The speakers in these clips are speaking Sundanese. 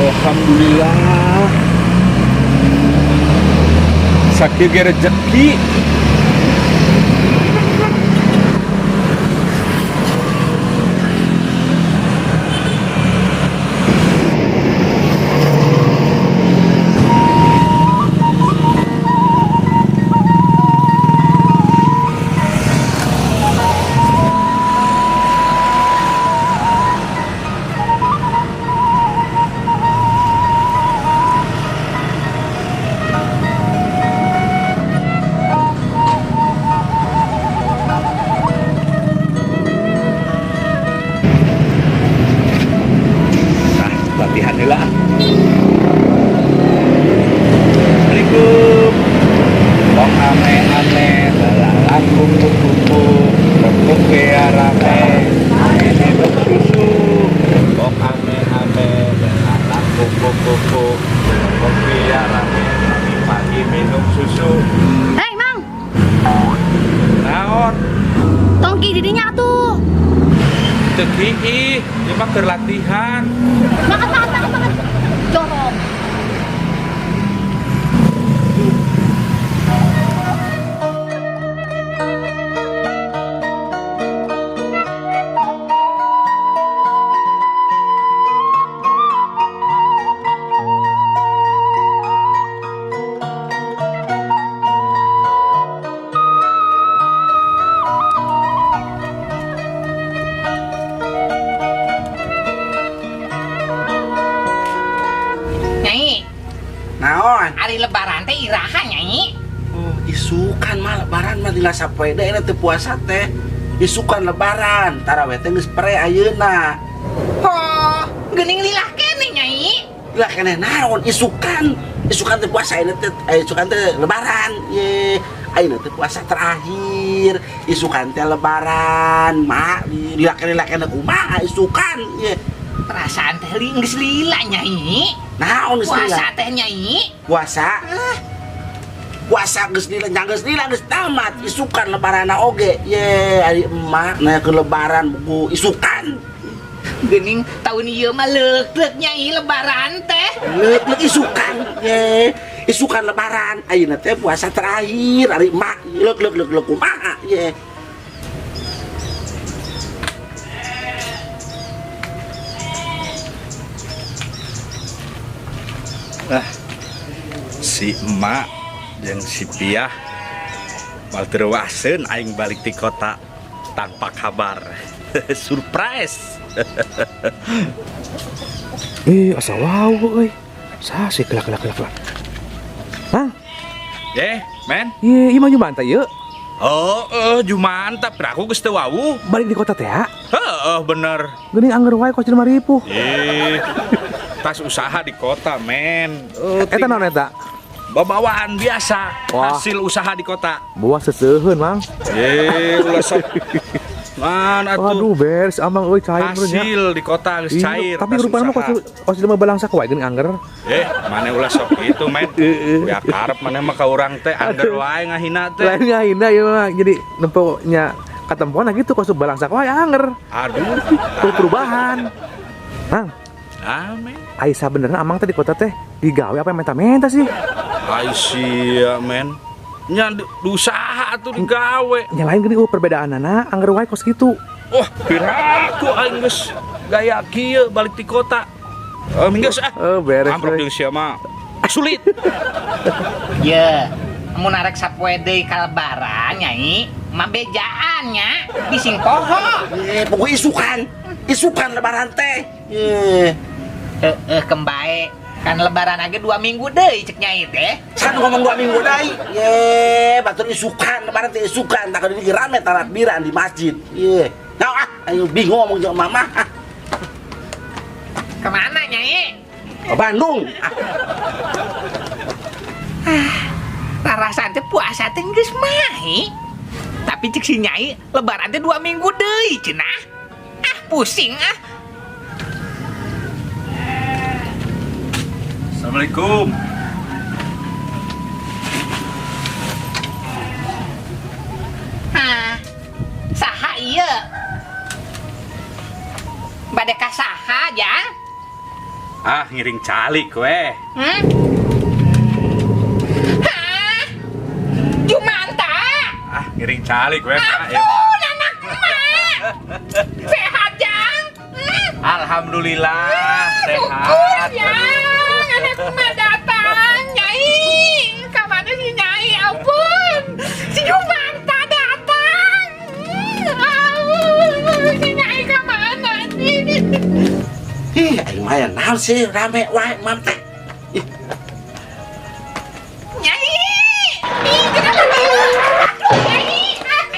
Alhamdulillah. Sakieu ge rezeki. Nah, latihan heula. Assalamualaikum. Wong ame-ame belalang kupu-kupu rembug bea rame minum susu. Wong ame-ame belalang kupu-kupu rembug bea rame pagi-pagi minum susu. Hei, Mang, Naon? Tong di dinya tuh. Teu kiih, ieu mah keur latihan. Makan, makan, makan, makan. Jorok. Nyai, Naon? Ari lebaran teh iraha, Nyai? Oh, isukan mah lebaran mah dina sapoe deui teh puasa teh. Isukan lebaran, taraweh teh geus pre ayeuna. Oh, geuning lila keneh, Nyai. Lah keneh naon isukan? Isukan teh puasa ayeuna teh, isukan teh lebaran. Ye, ayeuna teh puasa terakhir. Isukan teh lebaran, mak lila keneh lila keneh kumaha isukan? Ye. Perasaan teh geus lila, Nyai. Naon geus lila? Puasa teh, Nyai. Puasa? Puasa geus lila, nya geus lila geus tamat. Isukan lebaranna oge. Ye, ari emak nanya ke lebaran buku isukan. Geuning tahun ieu mah leuk-leuk, Nyai, lebaran teh. Leuk-leuk isukan. Ye, isukan lebaran. Ayeuna teh puasa terakhir ari emak. Leuk-leuk leuk-leuk kumaha? Ye. Ah, si emak jeung si Piah mal teu aing balik di kota tanpa kabar. Surprise. Eh, asa wow euy. Saha sih kelak kelak kelak kelak. Mang, Eh, men. Ieu ieu mah Jumanta ieu. Oh, Jumantap, aku geus teu wawuh. Balik di kota teh ya? Heeh, bener. Geuning angger wae kos jelema ripuh. Ih, tas usaha di kota, men. Oh, Eta naon eta? Babawaan biasa, Wah. Hasil usaha di kota. Buah seseuheun, Mang. Eh, ulah sok. Man atuh. Waduh, beres amang euy cair nya. Hasil di kota geus Iya, cair. tapi tas rupana mah usaha. kos kos jelema balangsak wae geuning angger. Eh, mana ulah sok itu, men. Ya karep mana mah ka urang teh angger wae ngahina teh. Lain ngahina ieu mah jadi nempo nya katempoan gitu kos balangsak wae angger. Aduh. Tuh perubahan. Mang, Ah, men. ai sabenerna amang teh di kota teh digawe apa menta-menta sih? Ai sia, men. Nya di usaha atuh digawe. Nya lain geuning perbedaanana angger wae kos kitu. Wah, piraku aing geus gaya kieu balik di kota. Eh, geus ah. Oh, beres. Amprok euy. jeung sia mah. Sulit. Ye, mun arek sapoe deui ka lebaran, Nyai, mah bejaan nya, bising poho. Ye, pokoknya isukan. Isukan lebaran teh. Ye. Heeh, kembae. Kan lebaran aja 2 minggu deui cek Nyai teh. San ngomong 2 minggu deui. Ye, batur isukan lebaran teh isukan tak di rame takbiran di masjid. Ye. Nah, ah, ayo bingung ngomong jeung mama. Ah, Kemana, Nyai? ke Bandung. Ah, Rarasaan teh puasa teh geus mahi. Tapi cek si Nyai lebaran teh 2 minggu deui cenah. Ah, pusing ah. Assalamualaikum. Hah. Saha ieu? Bade ka saha, Jang? Ah, ngiring calik we. Hmm? Hah? Jumanta? Ah, ngiring calik we, Mak. Ya. Ampun, anak emak. Sehat, Jang? Hmm? Alhamdulillah Syukur, sehat. Jang. Anak emak datang. Nyai. Kamana si Nyai? Ampun. Si Jumanta datang. Ampun. Si Nyai kamana sih? Ih, aing mah ya naon sih rame wae mam teh. Ih, Nyai. Ih, kenapa? Aduh, Nyai. Nyai.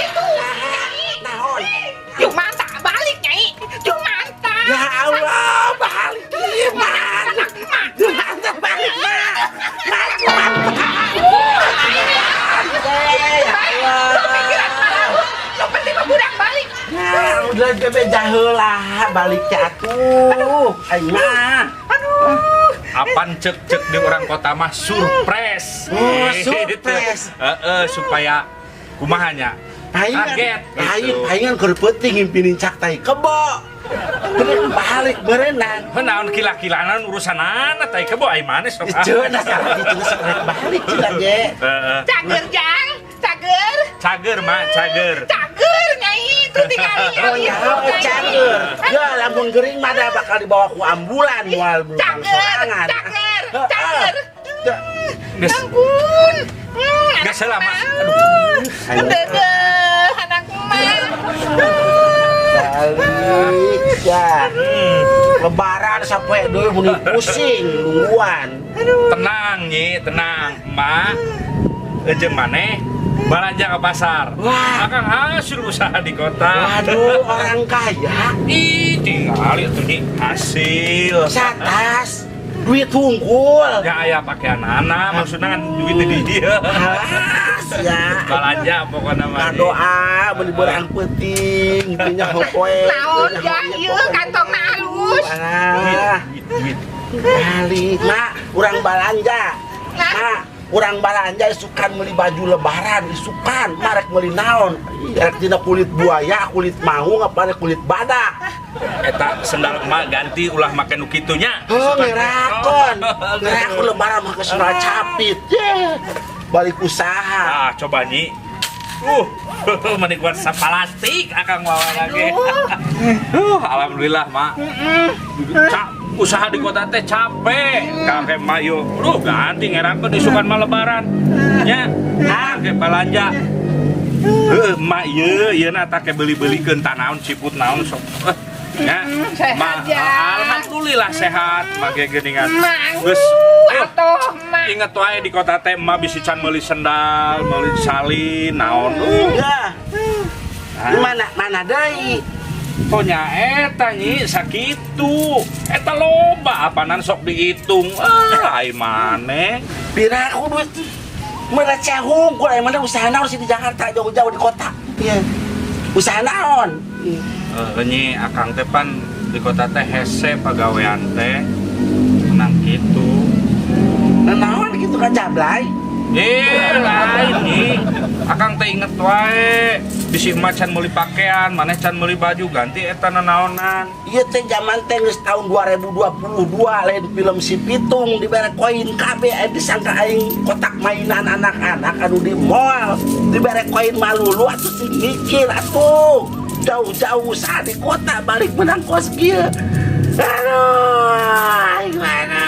Itu. Naon? Jumanta balik, Nyai. Jumanta. Ya Allah, balik gimana? Anak emak. Jumanta balik, Mak. Mak, Jumanta. Ya Allah. Lu pikiran malah. Lu penting mah budak balik. Nah, udah gebe jaheula balik teh atuh. Aing mah. Aduh. Apan cek cek di orang kota mah surprise. Oh, surprise. Heeh, supaya kumaha nya? Palingan, Kaget lain, gitu. Palingan keur peuting ngimpi nincak tai kebo. Bener balik berenang. Heuh, naon kila-kilanan urusanana tai kebo ai maneh sok ah. Cenah salah gitu sok rek balik cenah ge. Heeh. Cager, Jang. Cager. Cager, Mak, cager. Cager, Nyai. Itu tinggal. Oh ya, oh, cager. Ya lamun gering mah da bakal dibawa ku ambulan moal belukang Cager, sorangan. cager, cager. Geus Ampun. Anak Geus heula, Mak. emak. Aduh. Aduh, anak emak. Balik ya. Lebaran sampai deui muni pusing nungguan. Tenang, Nyi, tenang. Mak, jeung maneh belanja ke pasar. Wah. Akang hasil usaha di kota. Waduh, orang kaya. Ih, tinggal itu Nyi, hasil. Satas duit hungkul. Ya aya pakaian anak, maksudnya kan duit di dia. Alas ya. Belanja pokoknya mah. Nyi. Doa beli barang penting, intinya poe. Naon, Jang, ieu kantongna halus. Alah, Duit, duit. balik, Mak, urang balanja. Nah. Mak, urang balanja isukan beli baju lebaran, isukan, marek beli naon. Rek tina kulit buaya, kulit maung, apa rek kulit badak. Eta sendal emak ganti ulah make nu kitu nya. Oh, ngerakon. Ngerakon lebaran make sendal capit. Ye. Balik usaha. Ah, coba Nyi. Menikmat sapalastik akang wawa lagi. Alhamdulillah, Mak. Usaha di kota teh capek. Kakek mayo. Duh, ganti ngerakeun isukan mah lebaran. Nya, kakek balanja. Heuh, mak ieu ieu na take beli-belikeun tanaon ciput naon sok. Nya, Sehat, mak, ya. Alhamdulillah sehat make geuningan. Mang. Geus Atuh, Mak. inget wae di kota teh emak bisi can meuli sendal, meuli salin, naon. Ya. Ah. Mana mana deui? Tonya eta Nyi sakitu. Eta loba apanan sok dihitung. Ah, ai maneh. Pira aku duit mereceh hungkul aya mana usaha naon sih di Jakarta jauh-jauh di kota. Iya. Usaha naon? Eh, Nyi akang teh pan di kota teh hese pagawean teh menang kitu. Nah, naon gitu kan jablay? Eh, lain Nyi. Akang teh inget wae bisi emak can meuli pakaian, maneh can meuli baju ganti eta nanaonan. Iya teh zaman teh geus tahun 2022 lain film si Pitung dibere koin kabeh aya disangka aing kotak mainan anak-anak anu di mall dibere koin malulu atuh sing mikir atuh jauh-jauh usaha di kota balik menang kos kieu. Aduh, gimana?